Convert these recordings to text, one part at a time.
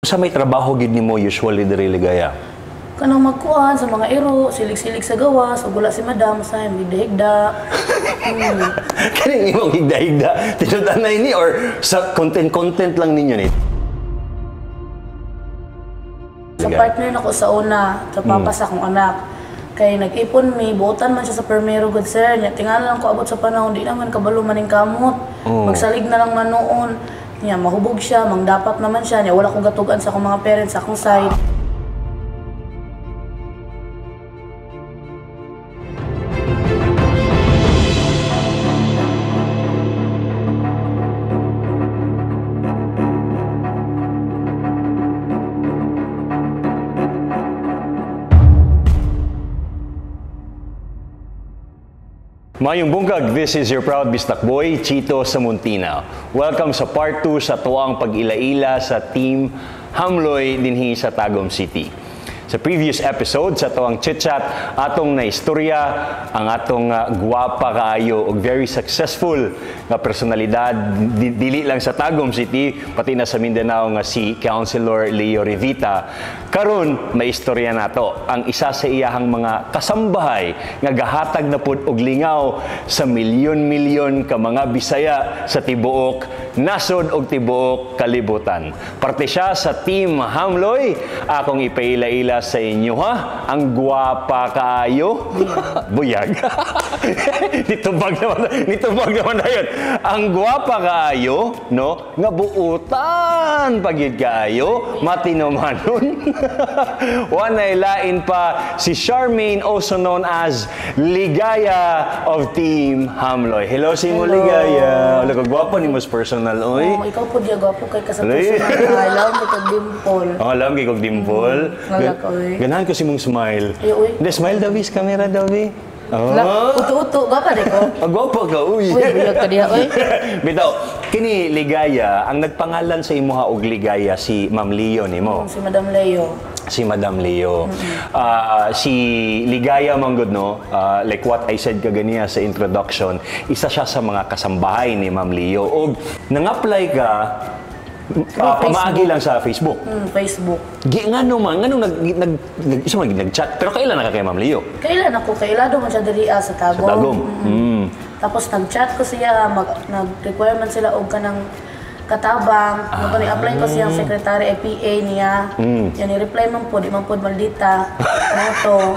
Sa may trabaho gid nimo usually diri, Ligaya? Kanang magkuan sa mga iro, silig-silig sa gawas, ug wala si madam, sa higda-higda. Kaning imong higda-higda, tinud-anay ni or sa content-content lang ninyo ni? Sa partner nako sa una, sa papa sa akong anak. Kay nag-ipon mi, buotan man siya sa permero good sir. Nya tingala lang ko abot sa panahon, di naman kabalo maning kamot. Oh. Magsalig na lang man noon. Nya mahubog siya, mangdapat naman siya. Nya wala ko gatugan sa akong mga parents sa akong side. Mayong bungkag, this is your proud Bistak Boy, Chito Samontina. Welcome sa part 2 sa tuwang pag-ila-ila sa Team Hamloy dinhi sa Tagum City. Sa previous episode sa tuwang chit-chat, atong naistorya ang atong gwapa kaayo og very successful nga personalidad dili lang sa Tagum City pati na sa Mindanao nga si Councilor Leo Revita. Karon may istorya nato ang isa sa iyahang mga kasambahay nga gahatag na pud og lingaw sa milyon-milyon ka mga Bisaya sa tibuok nasod og tibuok kalibutan. Parte siya sa Team Hamloy. Akong ipaila-ila sa inyo ha, ang gwapa kaayo. Buyag. Nitubag naman na yun. Ang gwapa kaayo, no, nga buutan pagid kaayo, matinumanon. Wanay lain pa si Charmaine, also known as Ligaya of Team Hamloy. Hello si mo. Ligaya. Wala ka gwapa ni mas personal, oy. Oh, ikaw po diya gwapo kay ka sa Alay. personal. Ay, alam ko kag dimple. Oh, alam kay kog dimple. Wala ka, oy. Ganahan ko si mong smile. Ay, oy. Hindi, smile daw, bis. Camera daw, bi. Oh. Uto-uto, gwapa di ko. Ang gwapo ka, uy. Uy, buyag ka diha, oy. Bitaw, kini Ligaya, ang nagpangalan sa imuha og Ligaya si Ma'am Leo nimo. Si Madam Leo. Si Madam Leo. Si Ligaya manggod, no, like what I said kaganiya sa introduction, isa siya sa mga kasambahay ni Ma'am Leo. Og nang-apply ka pamaagi lang sa Facebook. Facebook. Gi ngano man, ngano nag nag, nag, isa man nag-chat. Pero kailan na ka kay Ma'am Leo? Kailan ako? Kailado man siya diri sa Tagum. Sa Tagum. Tapos nag-chat ko siya, nag-requirement sila og kanang katabang. Ah. Ni-apply ko siyang secretary PA niya. Yan ni-reply man po, di man po maldita. Moto.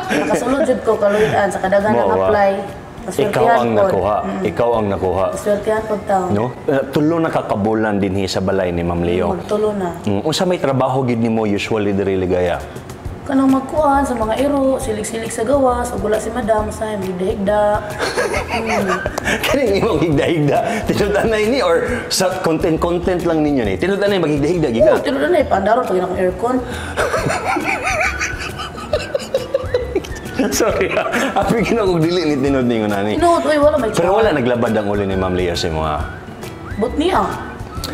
Nakasulod jud ko kaluyan sa kadaghan ng apply. Ikaw ang nakuha. Ikaw ang nakuha. Naswertihan pod taw. No? Tulo na kakabulan dinhi sa balay ni Ma'am Leo. Magtulo na. Unsa may trabaho gid nimo usually diri, Ligaya? Kanang magkuan sa mga iro, silig-silig sa gawas, ug wala si madam, sa higda-higda. Kaning imong higda-higda, tinud-anay ni or sa content-content lang ninyo ni? Tinud-anay maghigda-higda giga? Oo, tinud-anay paandaron pag akong aircon. Sorry, api gina og dili ni tinud ninyo nani. Tinud, oy, wala may. Pero wala naglabad ang uli ni Ma'am Leo sa mga. But niya.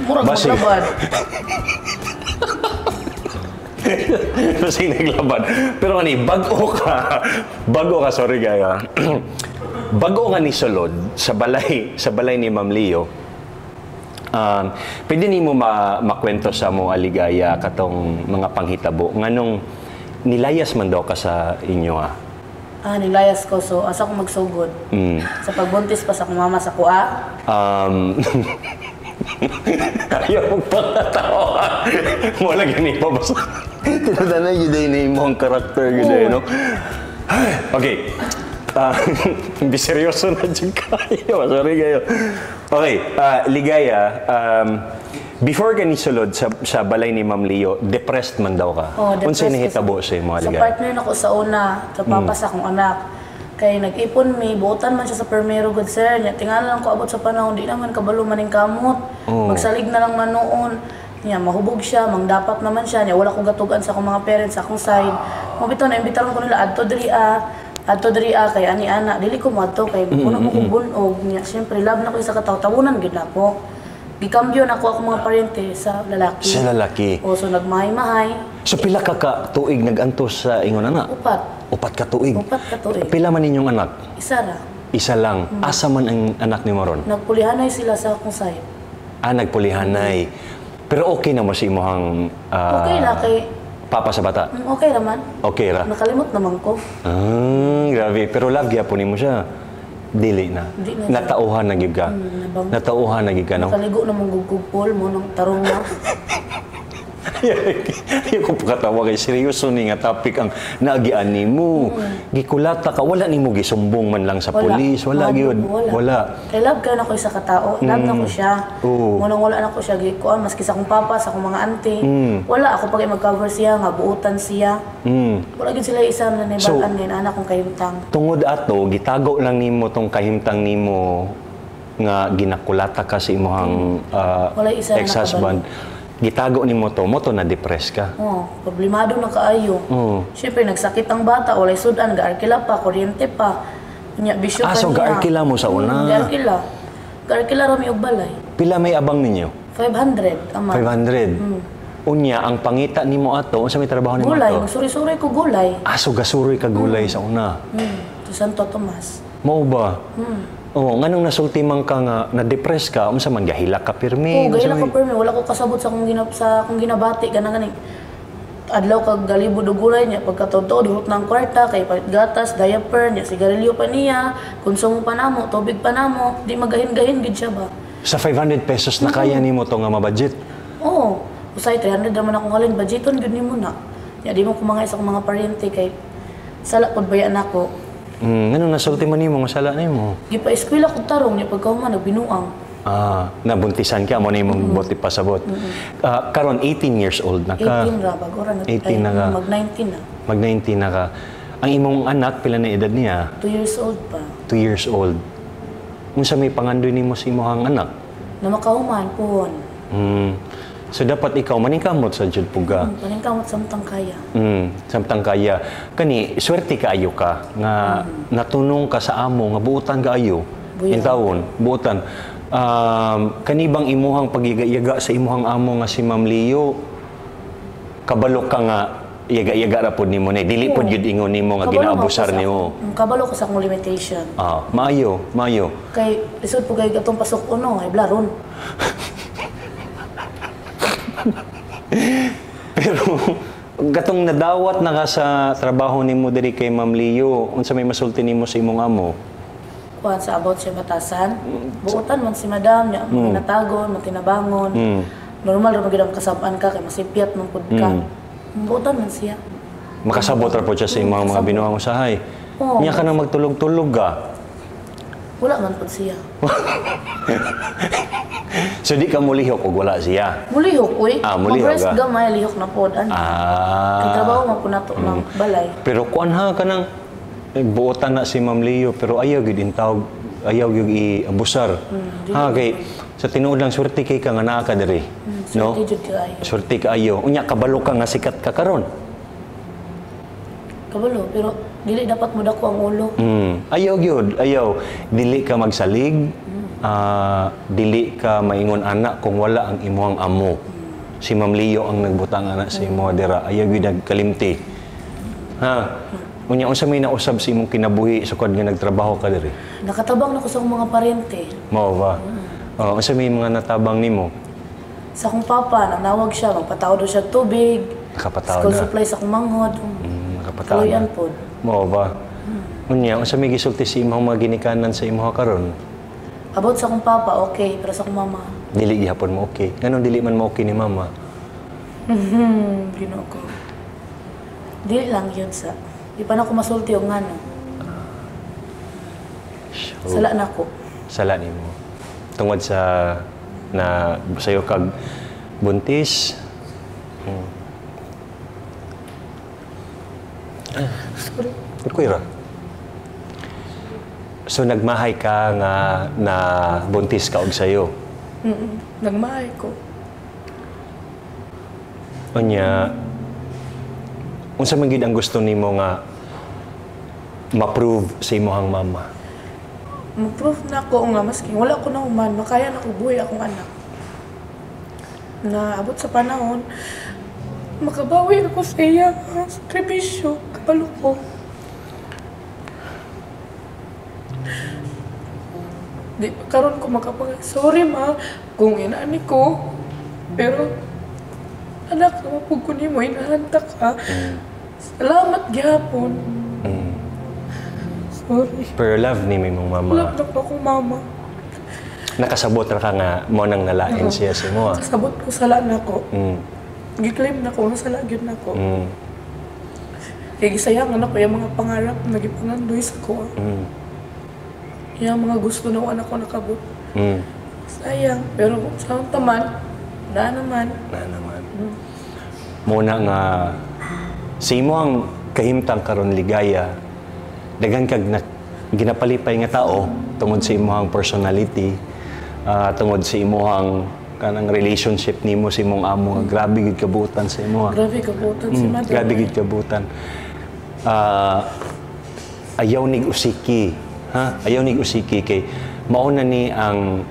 Murag maglabad. Basig naglabad. Pero ani bago ka, sorry gaya. Bago ka ni sulod sa balay ni Ma'am Leo. Pwede nimo makwento sa mo Ligaya katong mga panghitabo nganong nilayas man daw ka sa inyo ah? Ah, nilayas ko. So, asa ko magsugod? Sa pagbuntis pa sa akong mama sa kuha? Ayaw mong pangatawa. Wala gani pa basta. Tinatanay yun din na imong karakter yun din, no? Okay. Hindi seryoso na dyan kayo. Sorry kayo. Okay, Ligaya, before ka nisulod sa balay ni Ma'am Leo, depressed man daw ka. Oh, depressed. Unsay nahitabo sa imo, Sa Ligaya? partner nako sa una, sa papa sa akong anak. Kay nag-ipon mi, buotan man siya sa permero good sir. Nya tingala lang ko abot sa panahon, di naman kabalo maning kamot. Oh. Magsalig na lang man noon. Nya mahubog siya, mangdapat naman siya. Nya wala ko gatugan sa akong mga parents sa akong side. Mo bitaw na imbitaron ko nila adto diri adto diri kay ani ana, dili ko moadto kay puno mo kong bunog. Nya syempre love na ko isa ka tawo, tabunan gyud nako. Gikambyo na ko akong mga parente sa lalaki. Sa lalaki. O, so nagmahay-mahay. So pila ka ka tuig nag-antos sa ingon ana? Upat. Upat ka tuig. Upat ka tuig. Pila man inyong anak? Isa ra. Isa lang. Asa man ang anak ni Moron? Nagpulihanay sila sa akong side. Ah, nagpulihanay. Pero okay na mo sa imuhang Okay na kay papa sa bata. Okay naman. Okay ra. Nakalimot naman ko. Ah, grabe. Pero love gyapon nimo siya. Dili na. Di na siya. Natauhan na gyud ka. Nabang. Natauhan na gyud ka, no? Nakaligo na mong gugugpol mo nang tarong na. Ayaw ko pakatawa kay seryoso ni nga topic ang naagian nimo. Gikulata ka, wala nimo gisumbong man lang sa pulis, wala gyud. Wala. Wala. Kay love kayo na ko isa ka tao. Love na ko siya. Oo. Ngunang wala na ko siya gikuan maski sa akong papa, sa akong mga auntie. Wala ako pag mag-cover siya nga buutan siya. Wala gyud sila isa na So, nibal-an ngayon anak kong kahimtang. Tungod ato, gitago lang nimo tong kahimtang nimo nga ginakulata ka sa imong Walay isa na ex-husband. Gitago nimo to, mo to na depress ka. Oh, problemado na kaayo. Oo. Siyempre nagsakit ang bata, walay sudan, gaarkila pa, kuryente pa. Nya bisyo Ah, pa so niya. gaarkila mo sa una. Gaarkila. Gaarkila ra mi og balay. Pila may abang ninyo? 500 ama. 500. Unya ang pangita nimo ato, unsa may trabaho nimo Gulay, ato? magsuri-suri ko gulay. Ah, so gasuroy ka gulay sa una. To Santo Tomas. Mao ba? Oo, nganong nasulti man ka nga na-depress ka, unsa man gahilak ka pirmi? Oo, unsa gahila ko may- permi, wala ko kasabot sa akong sa akong ginabati kanang gani. Adlaw kag galibod og gulay niya pagkatuod hurot ng kwarta kay palit gatas, diaper niya, sigarilyo pa niya, konsumo pa namo, tubig pa namo, di magahin-gahin gid siya ba. Sa 500 pesos na kaya nimo to nga mabudget. Oo, usay 300 naman akong halin, budgeton gud nimo na. Nya di mo kumangay sa akong mga paryente kay sala pud baya nako. Nganong nasulti man nimo nga sala nimo? Gipa-eskwela ko tarong niya pagkahuman nagbinuang. Ah, nabuntisan ka mo na imong bote pasabot. Ah, karon 18 years old na ka. 18 ra bago ra 18 na ka. Mag 19 na. Mag 19 na ka. Ang imong anak pila na edad niya? 2 years old pa. 2 years old. Unsa may pangandoy nimo sa imong anak? Na makahuman puhon. So dapat ikaw maningkamot sa jud puga. Paningkamot samtang kaya. Samtang kaya kani swerte kaayo ka nga natunong ka sa amo nga buotan kaayo. Buyan. Intawon, buotan. Kani bang imuhang pagiga-yaga sa imuhang amo nga si Ma'am Leo, kabalo ka nga yaga-yaga ra pod nimo ni dili pod gyud ingon nimo nga Kabalo man ko ginaabusar nimo. Kabalo ko sa akong limitation. Ah, maayo, maayo. Kay lisod po kay katong pasok uno ay blaron. Pero katong nadawat na ka sa trabaho nimo diri kay Ma'am Leo, unsa may masulti nimo sa imong amo? Kuan sa about siya batasan. Buotan man si madam niya, natagon, matinabangon. Normal ra man gyud ang kasab-an ka kay masipyat man pud ka. Buotan man siya. Makasabot ra po siya sa imong mga binuang usahay. Oo. Nya ka nang magtulog-tulog ka. Wala man pud siya. So di ka mulihok og wala siya. Mulihok uy. Ah, mulihok Mag-rest ka. gamay lihok na pod ano. Kay trabaho man pud nato ng balay. Pero kuan ha kanang buotan na si Ma'am Leo pero ayaw gyud intawag, ayaw gyud iabusar. Ha kay sa tinuod lang swerte kay ka nga naa ka diri. No? Swerte jud kaayo. Swerte kaayo. Unya kabalo ka nga sikat ka karon. Kabalo pero dili dapat mo dako ang ulo. Ayaw gyud, ayaw. Dili ka magsalig. Dili ka maingon anak kung wala ang imuhang amo. Si Ma'am Leo ang nagbutang anak sa imo dira. Ayaw gyud nagkalimti. Ha? Unya unsa may nausab sa imong kinabuhi sukad nga nagtrabaho ka diri? Nakatabang na ko sa akong mga paryente. Mao ba? Oh, unsa may mga natabang nimo? Sa akong papa, nanawag siya, magpataw daw siya tubig. Nakapataw School na. supply sa akong manghod. Nakapataw na. Kaluyan pod. Mao ba? Unya unsa may gisulti sa imong mga ginikanan sa imong karon? About sa akong papa, okay. Pero sa akong mama, Dili gihapon mo okay. Nganong dili man mo okay ni mama? Ginoo ko. Dili lang yun sa. Di pa na ako masulti og ngano. So, Sala na ko. Sala nimo. Tungod sa na sayo kag buntis. Sorry. Okay ra. So nagmahay ka nga na buntis ka og sayo. Nagmahay ko. Unya, unsa man gid ang gusto nimo nga ma-prove sa imong mama? Ma-prove na ako nga maski wala ko na human, makaya na ko buhi akong anak. Na abot sa panahon, makabawi ako sa iya, sakripisyo, kabalo ko. Di pa karon ko makapag sorry ma kung inaani ko, pero Anak, mapug ko nimo, hinahanta ka. Salamat gihapon. Sorry. Pero love ni may mong mama. Love na ko akong mama. Nakasabot ra ka nga mo nang nalain siya sa imo, ah. Kasabot ko sala na ko. Gi-claim na ko, nasala gyud na ko. Kay gisayangan ako yung mga pangarap na gipangandoy sa ko. Yung mga gusto na wala ko nakabot. Sayang. Pero sa taman, na naman. Na naman. Muna nga sa imo ang kahimtang karon, Ligaya, daghan kag na, ginapalipay nga tao tungod sa imong personality, tungod sa imong kanang relationship nimo sa imong amo nga grabe gid kabutan sa imo. Grabe kabutan si Mother. Grabe gid kabutan. Ayaw nig usiki, ha? Ayaw nig usiki kay mao na ni ang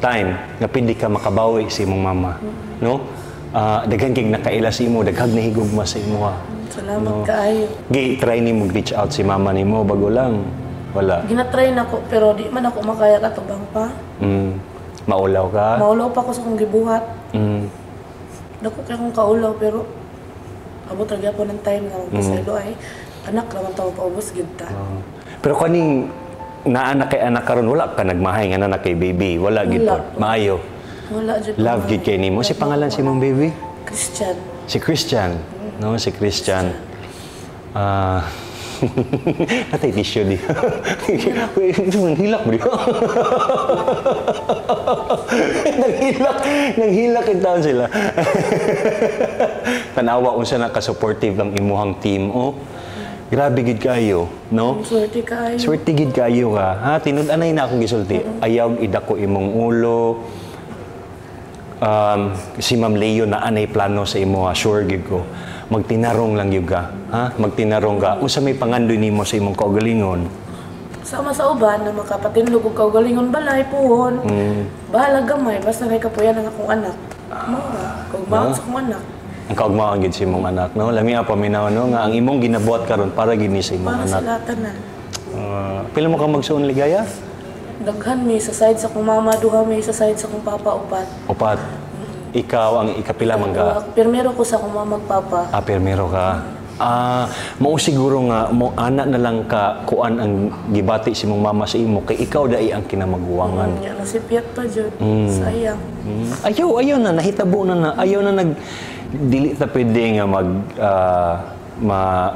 time nga pwede ka makabawi sa imong mama, no? Daghan kay nakaila sa imo, daghang nahigugma sa imo, ha. Salamat kaayo. Gi try nimo reach out si mama nimo bago lang wala? Ginatry na ko pero di man ako makaya katubang pa. Maulaw ka. Maulaw pa ko sa akong gibuhat. Dako kay akong kaulaw pero abot ra gyapon ng time nga magpasaylo ay anak raman ta, paubos gyud ta. Pero kaning naa na kay anak karon, wala ka nagmahay nga na kay baby, wala gid Wala. pod? Maayo. Wala jud. Love gid kay nimo. Si pangalan si mong baby? Christian. Si Christian. No, si Christian. Ah, natay tissue di. Nanghilak mo di. Nanghilak, nanghilak in taon sila. Tanawa unsa na ka-supportive ang imuhang team, oh. Grabe gid kayo, no? Swerte kaayo. Swerte gid kayo ka. Ha, tinud-anay na akong gisulti. Ayaw idako imong ulo. Si Ma'am Leo na anay plano sa imo, ha, sure gid ko. Magtinarong lang gyud ka, ha? Magtinarong ka. Unsa may pangandoy nimo sa imong kaugalingon? Sama sa uban na makapatinlog og kaugalingon balay puhon. Bahala gamay basta may kapuyan ang akong anak. Mao ra. Kaugmaon sa akong anak. Ang kaugmaon gid sa imong anak, no? Lami pa paminaw, no, nga ang imong ginabuhat karon para gid ni sa imong Para sa anak. lahat tanan. Pila mo ka magsuon, Ligaya? Daghan mi sa side sa akong mama, duha mi sa side sa akong papa, upat. Upat. Ikaw ang ikapila man ka? Pirmero ko sa akong mama ug papa. Ah, pirmero ka. Mao siguro nga mo ana na lang ka kuan ang gibati si mong mama sa imo kay ikaw dai ang kinamaguwangan. Nya nasipyat pa jud. Sayang. Ayaw, ayaw na nahitabo na na. Ayaw na nag dili ta pwede nga mag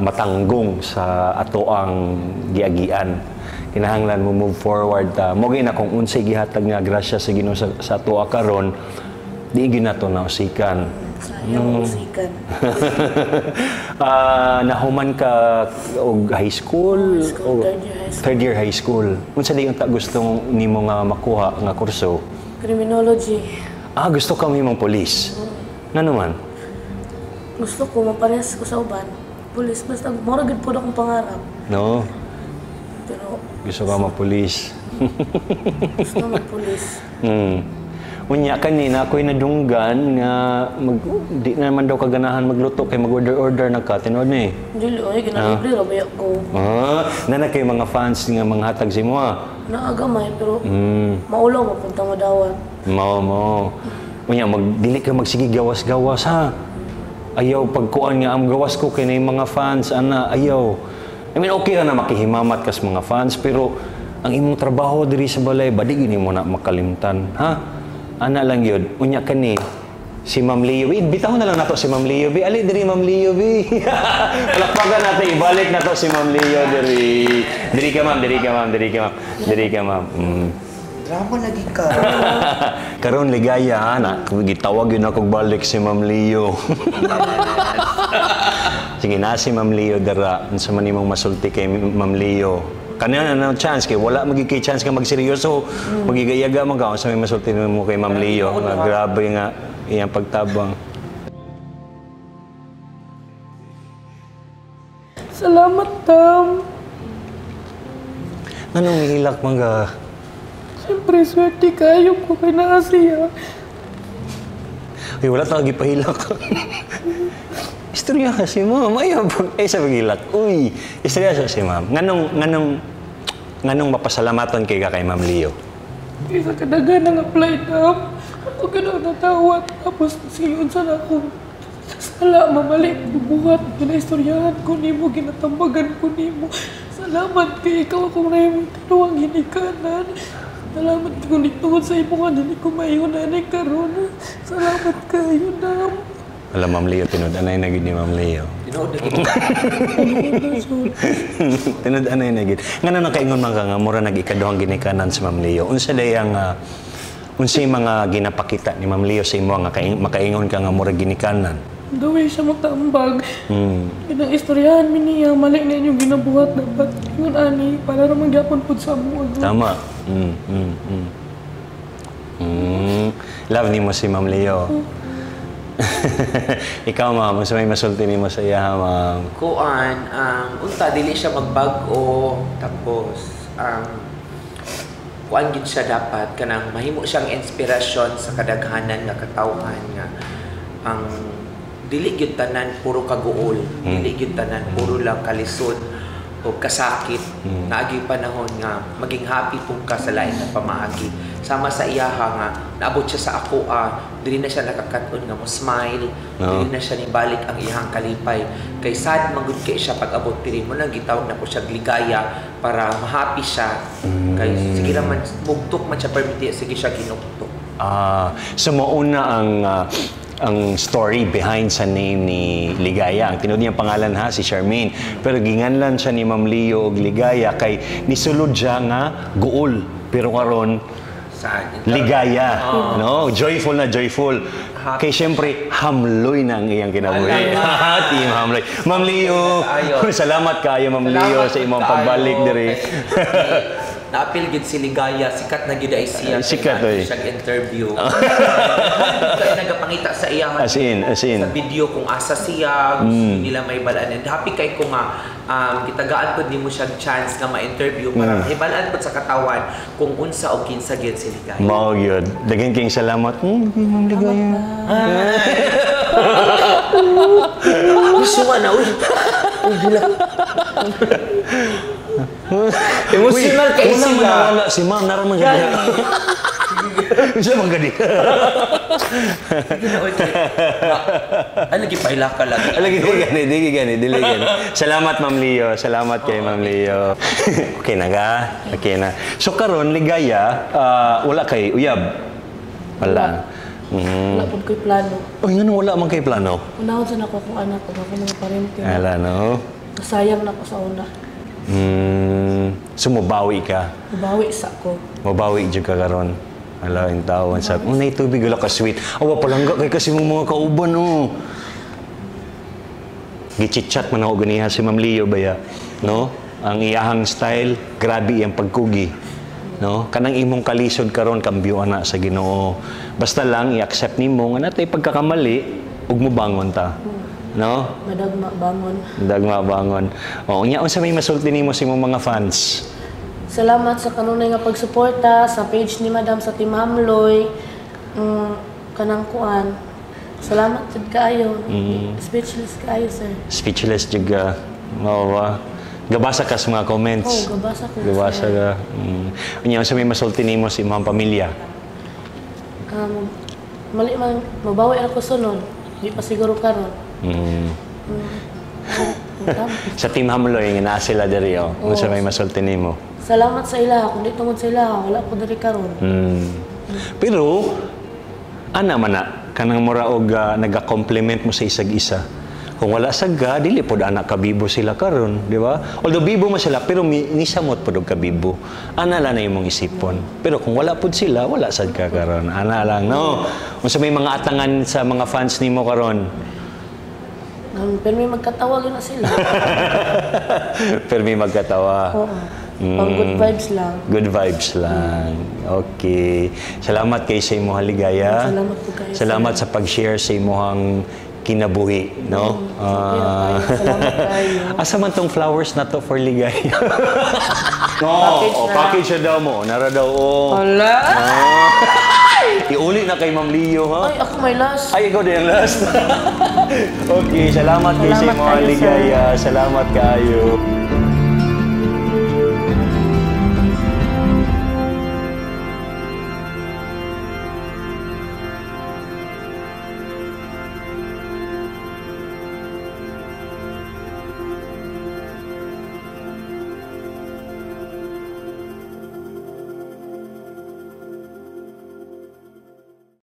matanggong sa ato ang giagian. Kinahanglan mo move forward ta. Mo na kung unsay gihatag nga grasya sa Ginoo sa atoa karon, di gyud nato nausikan. Sayang usikan. Nahuman ka og high school? High school, third year high school. Third year high school. Unsa di unta gusto nimo nga makuha nga kurso? Criminology. Ah, gusto ka mahimong police. Nga naman? Gusto ko maparehas ko sa uban. Pulis, basta mura gud pud akong pangarap. No? Pero Gusto ka ma-police. Gusto magpulis. Unya kanina ako'y nadunggan nga mag, di na naman daw kaganahan magluto kay mag-order-order na ka tinuod ni. Dili oy, ginalibre ra ba ko. Ah, nana kay mga fans nga mga hatag si mo, ah. Naagamay pero maulaw mapunta mo dawat. Mao mo. Unya mag dili ka magsige gawas-gawas, ha. Ayaw pagkuan nga ang gawas ko kay na mga fans ana, ayaw. I mean, okay ra na makihimamat kas mga fans pero ang imong trabaho diri sa balay ba di gini mo na makalimtan, ha? Ana lang yun. Unya kani si Ma'am Leo. Eh, bitaw na lang nato si Ma'am Leo. Bi, ali diri, Ma'am Leo, bi. Palakpakan natin, ibalik na to si Ma'am Leo diri. Diri ka, ma'am, diri ka, ma'am, diri ka, ma'am. Diri ka, ma'am. Drama lagi ka. Karon, Ligaya, ha, na gitawag yun akong balik si Ma'am Leo. Sige na si Ma'am Leo dara. Unsa man imong masulti kay Ma'am Leo? Kanina na no chance kay wala magi kay chance ka magseryoso. Magigayaga man ka unsa may masulti mo kay Ma'am Leo? Nga grabe nga iyang pagtabang. Salamat, Tam. Nganong mihilak man ka? Siyempre, swerte kayo ko kay naa siya. Ay, wala talaga gipahilak. Istorya ka si ma'am. Ayaw, ay sa paghilak. Uy, istorya siya si ma'am. Nganong mapasalamatan kay ka kay Ma'am Leo? Isa kadaghan ng apply, Tam. Ako gano'n natawat. Tapos siyon sa na ako. Sala, mamali, bubuhat, ginaistoryahan ko nimo, ginatambagan ko nimo. Salamat kay ikaw akong nahimong tinuang ginikanan. Salamat kung tungod sa imo nga dili ko maingon ani karon. Salamat kayo, Dam. Wala, Ma'am Leo, tinud-anay na gid ni Ma'am Leo. Tinuod na gid. Tinud-anay na gid. Ngano nakaingon man ka nga mura nag-ikaduhang ginikanan si Ma'am Leo? Unsa day ang unsay mga ginapakita ni Ma'am Leo sa imo nga makaingon ka nga mura ginikanan? Dawi siya magtambag. Ginang istoryahan mi niya, mali na inyong ginabuhat, dapat ingon ani para ra man gyapon pud sa amo. Tama. Love nimo si Ma'am Leo. Ikaw, ma'am, unsa may masulti nimo sa iya, ma'am? Kuan, unta dili siya magbag-o, tapos kuan gid siya dapat kanang mahimo siyang inspirasyon sa kadaghanan nga katawhan nga ang dili gyud tanan puro kaguol, dili gyud tanan puro lang kalisod o kasakit. Naagi panahon nga maging happy pud ka sa lain nga pamaagi. Sama sa iyaha nga naabot siya sa ako, dili na siya nakakaton nga mo smile, dili na siya nibalik ang iyahang kalipay. Kay sad man gud kay siya pag abot diri mo nang gitawag na po siya ligaya para ma-happy siya. Kay sige ra man mugtok man siya permiti, sige siya ginuktok. So mauna ang story behind sa name ni Ligaya. Ang tinuod niyang pangalan ha, si Charmaine. Pero ginganlan siya ni Ma'am Leo og Ligaya kay nisulod siya nga guol. Pero karon Saan? Ligaya. No? Joyful na joyful. Happy. Kay siyempre, hamloy na ang iyang kinabuhi. Team Hamloy. Ma'am Leo, salamat kaayo, Ma'am Leo, sa imong pagbalik diri. Naapil gid si Ligaya, sikat na gid ay siya. Sikat, oy. Siya interview. Kaya nagapangita sa iya As in, as in. Sa video kung asa siya, gusto nila may balaan. And happy kay ko nga gitagaan pud nimo siya chance nga ma-interview para mahibalaan pud sa katawan kung unsa o kinsa gyud si Ligaya. Mao gyud. Daghan kayong salamat. Ma'am Ligaya. Gusto nga na, uy. Uy, dila. Emotional kay wala sila. man wala si ma'am, naraman siya. Siya man gani. Ay, lagi paila ka lang. Lagi gani, dili gani, dili gani. Salamat, Ma'am Leo. Salamat kay Ma'am Leo. Okay na ka? Okay na. So karon Ligaya, wala kay uyab. Wala. Wala pud ko'y plano. Uy, ngano wala man kay plano? Unahon sa nako akong anak ug akong mga parente. Ala no. Nasayang na ko sa una. So mobawi ka. Mabawi sa ko. Mabawi jud ka karon. Ala in taon sa unay tubig wala ka sweet. Awa palangga kay kasi mong mga kauban oh. Gichit-chat man ako ganiha si Ma'am Leo baya, no? Ang iyahang style, grabe iyang pagkugi. No? Kanang imong kalisod karon kambyo ana sa Ginoo. Basta lang i-accept nimo nga natay pagkakamali ug mobangon ta. No? Madagma bangon. Dagma bangon. Oh, unya unsa may masulti nimo sa imong mga fans? Salamat sa kanunay nga pagsuporta sa page ni Madam sa Team Hamloy. Kanang kuan. Salamat jud kaayo. Speechless kaayo, sir. Speechless jud ka. Mao ba? Gabasa ka sa mga comments. Oo, gabasa ko, Gabasa sir. ka. Unya unsa may masulti nimo sa imong pamilya? Mali man mabawi ra ko sunod. Di pa siguro karon. Sa Team Hamloy nga naa sila diri oh. Unsa may masulti nimo? Salamat sa ilaha. Kung di tungod sa ilaha, wala ko diri karon. Pero ana man na kanang mura og naga-compliment mo sa isag isa. Kung wala sa ga, dili pod ana kabibo sila karon, di ba? Although bibo man sila, pero nisamot pod og kabibo. Ana lang na imong isipon. Pero kung wala pod sila, wala sad ka karon. Ana lang, no? Unsa may mga atangan sa mga fans nimo karon? Pero may magkatawa gyud na sila. Pero may magkatawa. Oo. Pang good vibes lang. Good vibes lang. Okay. Salamat kay sa imong haligaya. Salamat po kayo. Salamat sa pag-share sa imong kinabuhi, no? Okay na kayo. Salamat kayo. Asa man tong flowers na to for ligaya? No, Package oh, na. package na daw mo. Nara daw, oh. Wala. Iuli na kay Ma'am Leo, ha? Ay, ako may last. Ay, ikaw din ang last. Okay, salamat kay sa Salamat imong kayo, sir. haligaya. Salamat kayo.